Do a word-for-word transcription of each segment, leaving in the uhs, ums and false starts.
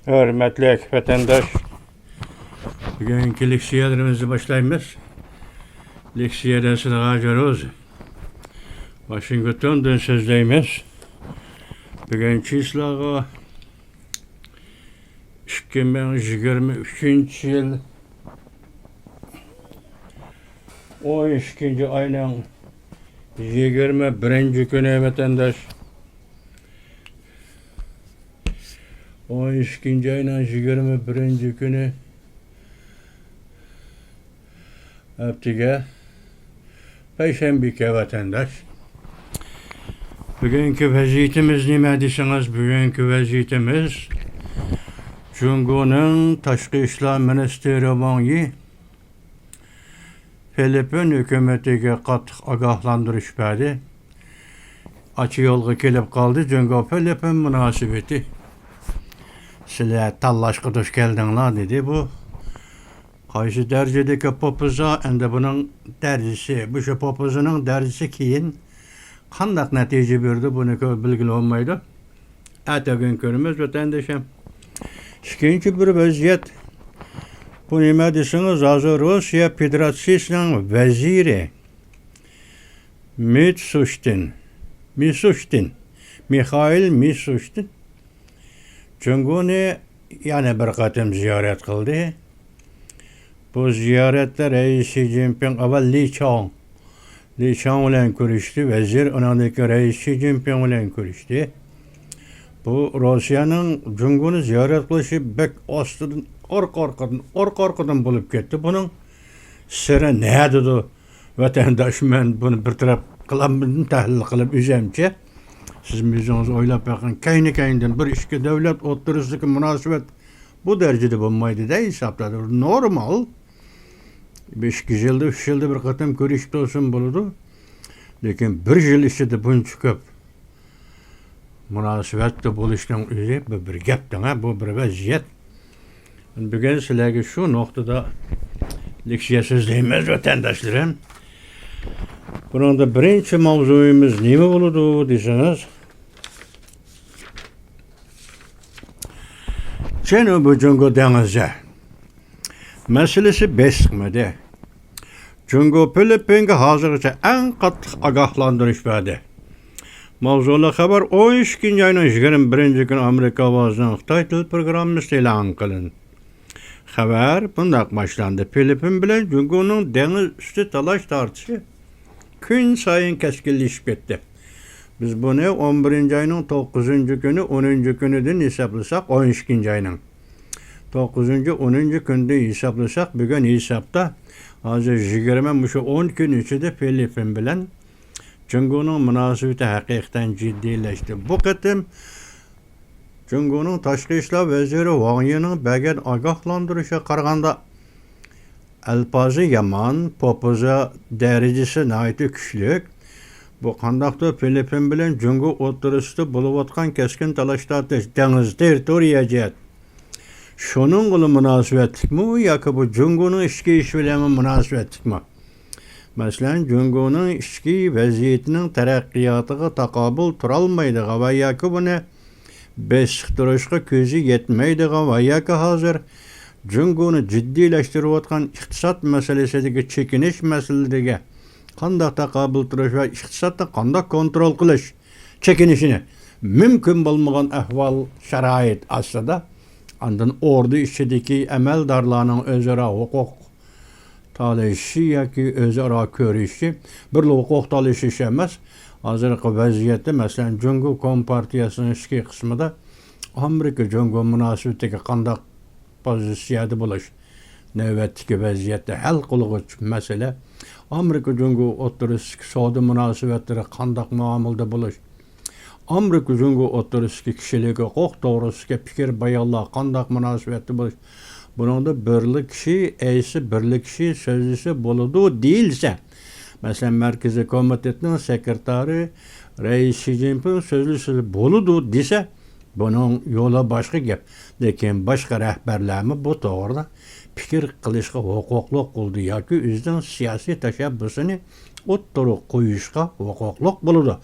ھۆرمەتلىك ۋەتەنداش، بۈگۈنكى لېكسىيەلىرىمىزنى باشلايمىز. لېكسىيە دەرسىدە ھازىر روز ۋاشىنگتوندىن سۆزلەيمىز. بۈگۈن چىسلاغا ئىككى مىڭ يىگىرمە ئۈچىنچى يىل ئون ئىككىنچى ئاينىڭ يىگىرمە بىرىنچى كۈنى، ۋەتەنداش. ئون ئىككىنچى ئاينىڭ يىگىرمە بىرىنچى كۈنى، ھەپتىگە پەيشەنبىكەن، ۋەتەنداش. بۈگۈنكى ۋەزىيىتىمىز نېمە دېسىڭىز، بۈگۈنكى ۋەزىيىتىمىز جۇڭگونىڭ تاشقى ئىشلار مىنىستىرى ۋاڭ يى فىلىپپىن ھۆكۈمىتىگە قاتتىق ئاگاھلاندۇرۇش بەردى. ئاچا يولغا كېلىپ قالدى جۇڭگو فىلىپپىن مۇناسىۋىتى. سىلەر تاللاشقا دۇچ كەلدىڭلار، دېدى بۇ. قايسى دەرىجىدىكى پوپىزا؟ ئەمدى بۇنىڭ دەرىجىسى، مۇشۇ پوپىزىنىڭ دەرىجىسى كېيىن قانداق نەتىجە بېرىدۇ، بۇنى كۆ-، بىلگىلى بولمايدۇ. ئەتىگۈن كۆرىمىز، ۋەتەندىشىم. ئىككىنچى بىر ۋەزىيەت. بۇ نېمە دېسىڭىز، ھازىر روسىيە فېدېراتسىيىسىنىڭ ۋەزىرى مىتسۇشتىن، مىسۇشتىن، مىخائىل مىسۇشتىن جۇڭگونى يەنە بىر قېتىم زىيارەت قىلدى. بۇ زىيارەتتە رەئىس شى جىنپىڭ ئاۋۋال لى چاڭ، لى چاڭ بىلەن كۆرۈشتى، ۋەزىر، ئۇنىڭدىن كېيىن رەئىس شى جىنپىڭ بىلەن كۆرۈشتى. بۇ روسىيەنىڭ جۇڭگونى زىيارەت قىلىشى بەك ئاستىدىن، ئارقا-ئارقىدىن، ئارقا-ئارقىدىن بولۇپ كەتتى. بۇنىڭ سىرى نەدىدۇ؟ ۋەتەنداش، مەن بۇنى بىر تەرەپ قىلالمىدىم، تەھلىل قىلىپ ئۆزۈمچە. سىز ئۆزىڭىز ئويلاپ بېقىڭ، كەينى-كەينىدىن بىر ئىككى دۆلەت ئوتتۇرىسىدىكى مۇناسىۋەت بۇ دەرىجىدە بولمايدۇ-دە، ھېسابتا نورمال. بىر ئىككى يىلدا، ئۈچ يىلدا بىر قېتىم كۆرۈشۈپ تۇرسۇن بولىدۇ. لېكىن بىر يىل ئىچىدە بۇنچە كۆپ مۇناسىۋەتتە بولۇشنىڭ ئۆزى بۇ بىر گەپ دەڭە، بۇ بىر ۋەزىيەت. بۈگۈن سىلەرگە شۇ نۇقتىدا لېكسىيە سۆزلەيمىز، ۋەتەنداشلىرىم. بۇنىڭدا بىرىنچى ماۋزۇيىمىز نېمە بولىدۇ دېسىڭىز، جەنۇبىي جۇڭگو دېڭىزى مەسىلىسى بېسىقمىدى. جۇڭگو فىلىپپىنگە ھازىرغىچە ئەڭ قاتتىق ئاگاھلاندۇرۇش بەردى. ماۋزۇلۇق خەۋەر ئون ئىككىنچى ئاينىڭ يىگىرمە بىرىنچى كۈنى ئامېرىكا ئاۋازىنىڭ خىتاي تىل پروگراممىسىدا ئېلان قىلىندى. خەۋەر بۇنداق باشلاندى: فىلىپپىن بىلەن جۇڭگونىڭ دېڭىز ئۈستى تالاش تارتىشى كۈن سايىن كەسكىنلىشىپ كەتتى. بىز بۇنى ئون بىرىنچى ئاينىڭ توققۇزىنچى كۈنى، ئونىنچى كۈنىدىن ھېسابلىساق، ئون ئىككىنچى ئاينىڭ توققۇزىنچى، ئونىنچى كۈنىدىن ھېسابلىساق، بۈگۈن ھېسابتا ھازىر يىگىرمە، مۇشۇ ئون كۈن ئىچىدە فىلىپپىن بىلەن جۇڭگونىڭ مۇناسىۋىتى ھەقىقەتەن جىددىيلەشتى. بۇ قېتىم جۇڭگونىڭ تاشقى ئىشلار ۋەزىرى ۋاڭ يىنىڭ بەرگەن ئاگاھلاندۇرۇشىغا قارىغاندا، ئەلپازى يامان، پوپىزا دەرىجىسى ناھايىتى كۈچلۈك. بۇ قانداقتۇر فىلىپپىن بىلەن جۇڭگو ئوتتۇرىسىدا بولۇۋاتقان كەسكىن تالاش-تارتىش، دېڭىز، تېررىتورىيە جەھەت، شۇنىڭغىلا مۇناسىۋەتلىكمۇ ياكى بۇ جۇڭگونىڭ ئىچكى ئىشى بىلەنمۇ مۇناسىۋەتلىكمۇ؟ مەسىلەن، جۇڭگونىڭ ئىچكى ۋەزىيىتىنىڭ تەرەققىياتىغا تاقابىل تۇرالمايدىغان ۋە ياكى بۇنى بېسىقتۇرۇشقا كۆزى يەتمەيدىغان ۋە ياكى ھازىر جۇڭگونى جىددىيلەشتۈرۈۋاتقان ئىقتىساد مەسىلىسىدىكى چېكىنىش مەسىلىلىرىگە قانداق تاقابىل تۇرۇش ۋە ئىقتىسادنى قانداق كونترول قىلىش چېكىنىشىنى مۇمكىن بولمىغان ئەھۋال شارائىت ئاستىدا، ئاندىن ئوردا ئىچىدىكى ئەمەلدارلارنىڭ ئۆزئارا ھوقۇق تالىشىشى ياكى ئۆزئارا كۆرۈشۈشى، بىرلا ھوقۇق تالىشىش ئەمەس، ھازىرقى ۋەزىيەتتە، مەسىلەن، جۇڭگو كومپارتىيەسىنىڭ ئىچكى قىسمىدا ئامېرىكا جۇڭگو مۇناسىۋىتىگە قانداق پوزىتسىيەدە بولۇش، نۆۋەتتىكى ۋەزىيەتتە ھەل قىلغۇچ مەسىلە، ئامېرىكا جۇڭگو ئوتتۇرىسىدىكى سودا مۇناسىۋەتلىرى قانداق مۇئامىلىدە بولۇش، ئامېرىكا جۇڭگو ئوتتۇرىسىدىكى كىشىلىك ھوقۇق توغرىسىدىكى پىكىر بايانلار قانداق مۇناسىۋەتتە بولۇش، بۇنىڭدا بىرلا كىشى ئېيتسا، بىرلا كىشى سۆزلىسە بولىدۇ دېيىلسە، مەسىلەن، مەركىزىي كومىتېتنىڭ سېكرېتارى رەئىس شى جىنپىڭ سۆزلىسە بولىدۇ دېسە، بۇنىڭ يولى باشقا گەپ. لېكىن باشقا رەھبەرلەرمۇ بۇ توغرىدا پىكىر قىلىشقا ھوقۇقلۇق بولىدۇ ياكى ئۆزىنىڭ سىياسىي تەشەببۇسىنى ئوتتۇرىغا قويۇشقا ھوقۇقلۇق بولىدۇ.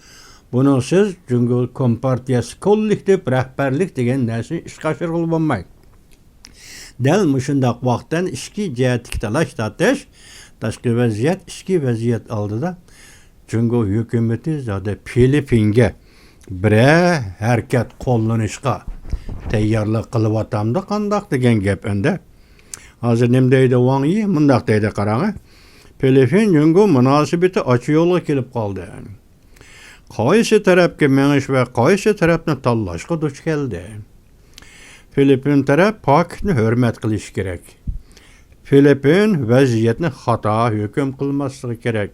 بۇنىڭسىز جۇڭگو كومپارتىيەسى كوللېكتىپ رەھبەرلىك دېگەن نەرسىنى ئىشقا ئاشۇرغىلى بولمايدۇ. دەل مۇشۇنداق ۋاقىتتىن ئىچكى جەھەتتىكى تالاش-تارتىش، تاشقى ۋەزىيەت، ئىچكى ۋەزىيەت ئالدىدا جۇڭگو ھۆكۈمىتى زادى فىلىپپىنگە بىرەر ھەرىكەت قوللىنىشقا تەييارلىق قىلىۋاتامدۇ قانداق دېگەن گەپ ئەمدى. ھازىر نېمە دەيدۇ ۋاڭ يى؟ مۇنداق دەيدۇ، قاراڭە. فىلىپپىن جۇڭگو مۇناسىۋىتى ئاچ يولغا كېلىپ قالدى. قايسى تەرەپكە مېڭىش ۋە قايسى تەرەپنى تاللاشقا دۇچ كەلدى؟ فىلىپپىن تەرەپ پاكىتنى ھۆرمەت قىلىشى كېرەك. فىلىپپىن ۋەزىيەتنى خاتا ھۆكۈم قىلماسلىقى كېرەك.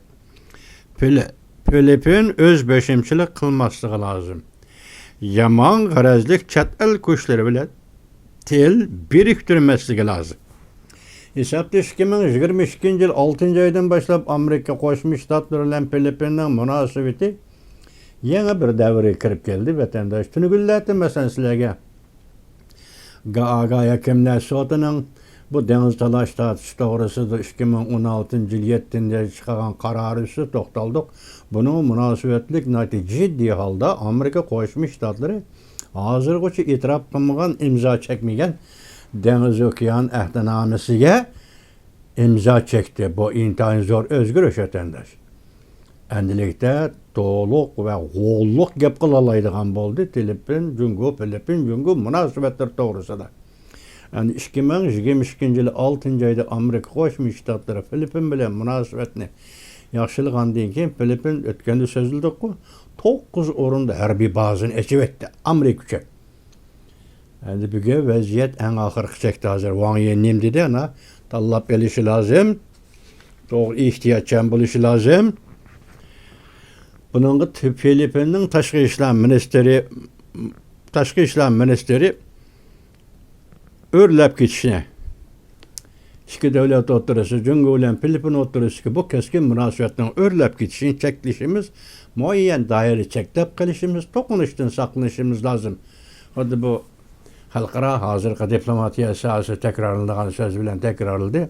فىلى-، فىلىپپىن ئۆز بېشىمچىلىق قىلماسلىقى لازىم. يامان غەرەزلىك چەت ئەل كۈچلىرى بىلەن تىل بىرىكتۈرمەسلىكى لازىم. ھېسابتا ئىككى مىڭ يىگىرمە ئىككىنچى يىل ئالتىنچى ئايدىن باشلاپ ئامېرىكا قوشما شتاتلىرى بىلەن فىلىپپىننىڭ مۇناسىۋىتى يېڭى بىر دەۋرگە كىرىپ كەلدى، ۋەتەنداش. تۈنۈگۈنلەردە، مەسىلەن، سىلەرگە گاگا ياكى مىننېسوتىنىڭ بۇ دېڭىز تالاش تارتىشى توغرىسىدا ئىككى مىڭ ئون ئالتىنچى يىل يەتتىنچى ئايدا چىقارغان قارارى ئۈستىدە توختالدۇق. بۇنىڭغا مۇناسىۋەتلىك ناھايىتى جىددىي ھالدا ئامېرىكا قوشما شتاتلىرى ھازىرغىچە ئېتىراپ قىلمىغان، ئىمزا چەكمىگەن دېڭىز ئوكيان ئەھدىنامىسىگە ئىمزا چەكتى. بۇ ئىنتايىن زور ئۆزگىرىش، ۋەتەنداش. ئەمدىلىكتە تولۇق ۋە غوللۇق گەپ قىلالايدىغان بولدى فىلىپپىن، جۇڭگو، فىلىپپىن، جۇڭگو مۇناسىۋەتلىرى توغرىسىدا. ئەمدى ئىككى مىڭ يىگىرمە ئىككىنچى يىلى ئالتىنچى ئايدا ئامېرىكا قوشما شتاتلىرى فىلىپپىن بىلەن مۇناسىۋەتنى ياخشىلىغاندىن كېيىن، فىلىپپىن، ئۆتكەندە سۆزلىدۇققۇ، توققۇز ئورۇندا ھەربىي بازىنى ئېچىۋەتتى ئامېرىكا ئۈچۈن. ئەمدى بۈگۈن ۋەزىيەت ئەڭ ئاخىرقى چەكتە ھازىر. ۋاڭ يى نېمە دېدى؟ ئانا، تاللاپ ئېلىشى لازىم. توغرا، ئېھتىياتچان بولۇشى لازىم. بۇنىڭغا ت-، فىلىپپىننىڭ تاشقى ئىشلار مىنىستىرى، تاشقى ئىشلار مىنىستىرى ئۆرلەپ كېتىشنى، ئىككى دۆلەت ئوتتۇرىسى، جۇڭگو بىلەن فىلىپپىن ئوتتۇرىسىدىكى بۇ كەسكىن مۇناسىۋەتنىڭ ئۆرلەپ كېتىشىنى چەكلىشىمىز، مۇئەييەن دائىرە چەكلەپ قېلىشىمىز، توقۇنۇشتىن ساقلىنىشىمىز لازىم. خۇددى بۇ خەلقئارا ھازىرقى دىپلوماتىيە ساھەسىدە تەكرارلىنىدىغان سۆز بىلەن تەكرارلىدى.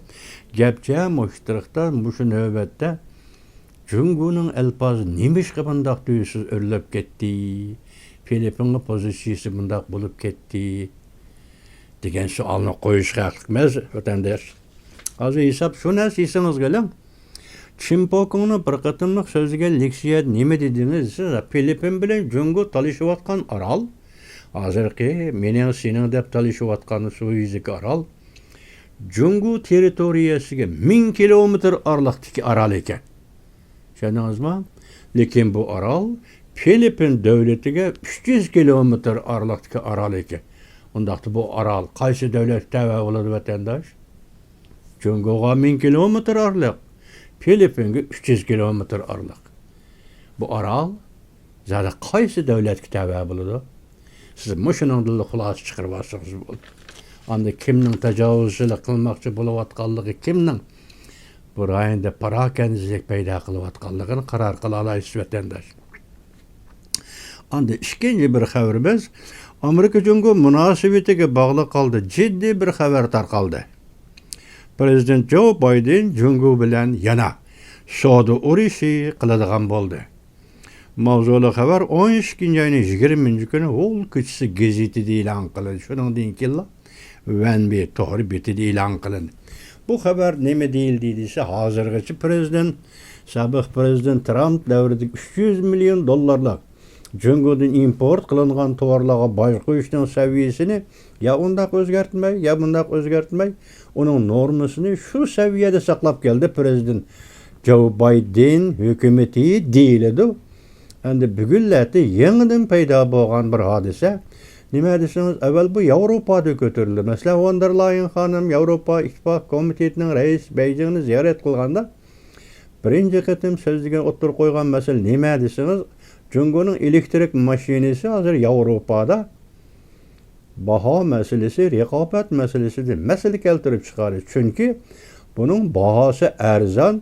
گەرچە مۇشۇ تۇرقتا، مۇشۇ نۆۋەتتە جۇڭگونىڭ ئەلپازى نېمىشقا بۇنداق تۈيسىز ئۆرلەپ كەتتى؟ فىلىپپىننىڭ پوزىتسىيىسى بۇنداق بولۇپ كەتتى؟ دېگەن سوئالنى قويۇشقا ھەقلىق ئەمەس، ۋەتەنداش. ھازىر ھېساب شۇ نەرسە ئېسىڭىزگە ئېلىڭ. چىمپوكۇڭنىڭ بىر قېتىملىق سۆزلىگەن لېكسىيەدە نېمە دېدىڭىز دېسە، فىلىپپىن بىلەن جۇڭگو تالىشىۋاتقان ئارال، ھازىرقى مېنىڭ سېنىڭ دەپ تالىشىۋاتقان سۇ يۈزىدىكى ئارال، جۇڭگو تېررىتورىيەسىگە مىڭ كىلومېتىر ئارىلىقتىكى ئارال ئىكەن. چۈشەندىڭىزمۇ؟ لېكىن بۇ ئارال فىلىپپىن دۆلىتىگە ئۈچ يۈز كىلومېتىر ئارىلىقتىكى ئارال ئىكەن. ئۇنداقتا بۇ ئارال قايسى دۆلەتكە تەۋە بولىدۇ، ۋەتەنداش؟ جۇڭگوغا مىڭ كىلومېتىر ئارىلىق، فىلىپپىنگە ئۈچ يۈز كىلومېتىر ئارىلىق. بۇ ئارال زادى قايسى دۆلەتكە تەۋە بولىدۇ؟ سىز مۇشۇنىڭدىنلا خۇلاسە چىقىرىۋالسىڭىز بولدى. ئاندىن كىمنىڭ تاجاۋۇزچىلىق قىلماقچى بولۇۋاتقانلىقى، كىمنىڭ بۇ رايوندا پاراكەندىچىلىك پەيدا قىلىۋاتقانلىقىنى قارار قىلالايسىز، ۋەتەنداش. ئاندىن ئىككىنچى بىر خەۋىرىمىز، ئامېرىكا جۇڭگو مۇناسىۋىتىگە باغلىق ھالدا جىددىي بىر خەۋەر تارقالدى. پىرېزىدېنت جو بايدېن جۇڭگو بىلەن يەنە سودا ئۇرۇشى قىلىدىغان بولدى. ماۋزۇلۇق خەۋەر ئون ئىككىنچى ئاينىڭ يىگىرمىنچى كۈنى ھول كوچىسى گېزىتىدە ئېلان قىلىندى. شۇنىڭدىن كېيىنلا ۋەنبى تور بېتىدە ئېلان قىلىندى. بۇ خەۋەر نېمە دېيىلدى دېسە، ھازىرغىچە پىرېزىدېنت سابىق پىرېزىدېنت ترامپ دەۋرىدىكى ئۈچ يۈز مىليون دوللارلىق جۇڭگودىن ئىمپورت قىلىنغان تاۋارلارغا باج قويۇشنىڭ سەۋىيەسىنى يا ئۇنداق ئۆزگەرتمەي، يا بۇنداق ئۆزگەرتمەي، ئۇنىڭ نورمىسىنى شۇ سەۋىيەدە ساقلاپ كەلدى پىرېزىدېنت جو بايدېن ھۆكۈمىتى دېيىلىدۇ. ئەمدى بۈگۈنلەردە يېڭىدىن پەيدا بولغان بىر ھادىسە. نېمە دېسىڭىز، ئەۋۋەل بۇ ياۋروپادا كۆتۈرۈلدى. مەسىلەن، ۋان دېر لايېن خانىم ياۋروپا ئىتتىپاق كومىتېتىنىڭ رەئىسى بېيجىڭنى زىيارەت قىلغاندا، بىرىنچى قېتىم سۆزلىگەن، ئوتتۇرىغا قويغان مەسىلە نېمە دېسىڭىز، جۇڭگونىڭ ئېلېكتىرىك ماشىنىسى ھازىر ياۋروپادا باھا مەسىلىسى، رىقابەت مەسىلىسىدە مەسىلە كەلتۈرۈپ چىقاردى. چۈنكى بۇنىڭ باھاسى ئەرزان،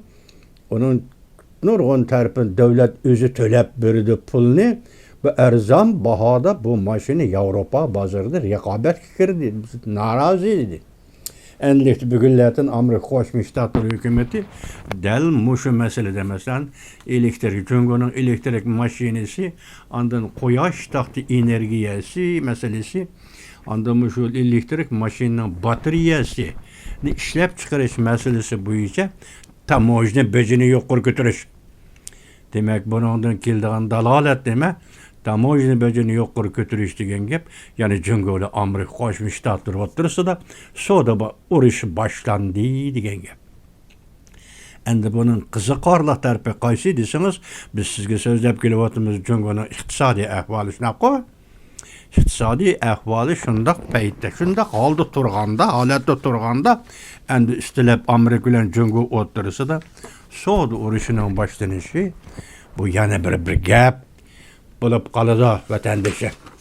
ئۇنىڭ نۇرغۇن تەرىپىنى دۆلەت ئۆزى تۆلەپ بېرىدۇ پۇلنى. بۇ ئەرزان باھادا بۇ ماشىنا ياۋروپا بازىرىدا رىقابەتكە كىردى. بىز نارازى ئىدى. ئەمدىلىكتە بۈگۈنلەردىن ئامېرىكا قوشما شتاتلىرى ھۆكۈمىتى دەل مۇشۇ مەسىلىدە، مەسىلەن، ئېلېكتىرىك، جۇڭگونىڭ ئېلېكتىرىك ماشىنىسى، ئاندىن قۇياش تاختى ئېنېرگىيەسى مەسىلىسى، ئاندىن مۇشۇ ئېلېكتىرىك ماشىنىنىڭ باتارېيەسىنى ئىشلەپچىقىرىش مەسىلىسى بويىچە تاموژنا بېجىنى يۇقىرى كۆتۈرۈش. دېمەك، بۇنىڭدىن كېلىدىغان دالالەت نېمە؟ تاموژنا بېجىنى يۇقىرى كۆتۈرۈش دېگەن گەپ، يەنى جۇڭگو بىلەن ئامېرىكا قوشما شتاتلىرى ئوتتۇرىسىدا سودا با-، ئۇرۇشى باشلاندى دېگەن گەپ. ئەمدى بۇنىڭ قىزىقارلىق تەرىپى قايسى دېسىڭىز، بىز سىزگە سۆزلەپ كېلىۋاتىمىز، جۇڭگونىڭ ئىقتىسادىي ئەھۋالى شۇنداققۇ؟ ئىقتىسادىي ئەھۋالى شۇنداق پەيتتە، شۇنداق ھالدا تۇرغاندا، ھالەتتە تۇرغاندا، ئەمدى ئۈستىلەپ ئامېرىكا بىلەن جۇڭگو ئوتتۇرىسىدا سودا ئۇرۇشىنىڭ باشلىنىشى، بۇ يەنە بىر، بىر گەپ بولۇپ قالىدۇ، ۋەتەندىشىم.